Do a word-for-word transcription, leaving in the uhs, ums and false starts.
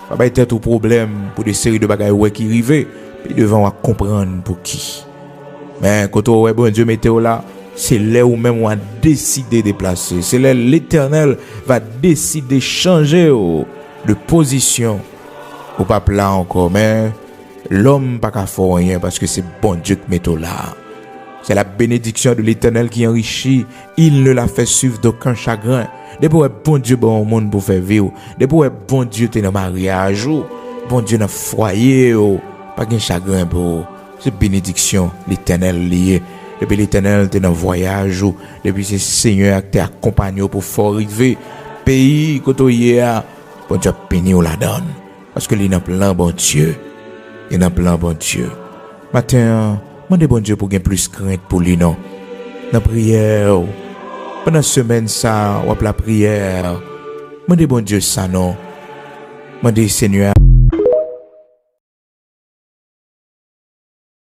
Pa bay tèt ou pwoblèm pou de seri de bagay ou wè ki rive, pi devan w a konprann pou ki. Men kote w wè Bondye mete w la, se lè ou menm w a deside deplase. Se lè Letènèl va deside chanje w de pozisyon. Ou p ap la ankò, men lòm pa ka fè w anyen paske se Bondye ki mete w la. C'est la bénédiction de l'Éternel qui enrichit, il ne la fait suivre d'aucun chagrin. Depi w wè Bondye ban yon moun pou fè vi w, depi w wè Bondye te nan maryaj ou, Bondye nan fwaye w, pa gen chagren pou ou. Se benediksyon Letènèl li ye. Depi Letènèl te nan vwayaj ou, depi se Senyè a ki te akonpanye w pou fè w rive peyi kote w ye a, Bondye ap beni w ladan l. Paske li nan plan Bondye. Li nan plan Bondye. Maten an, mande Bondye pou gen plis krent pou li non. Nan priyè w, pandan semèn sa, w ap lapriyè, mande Bondye sa non. Mande Senyè a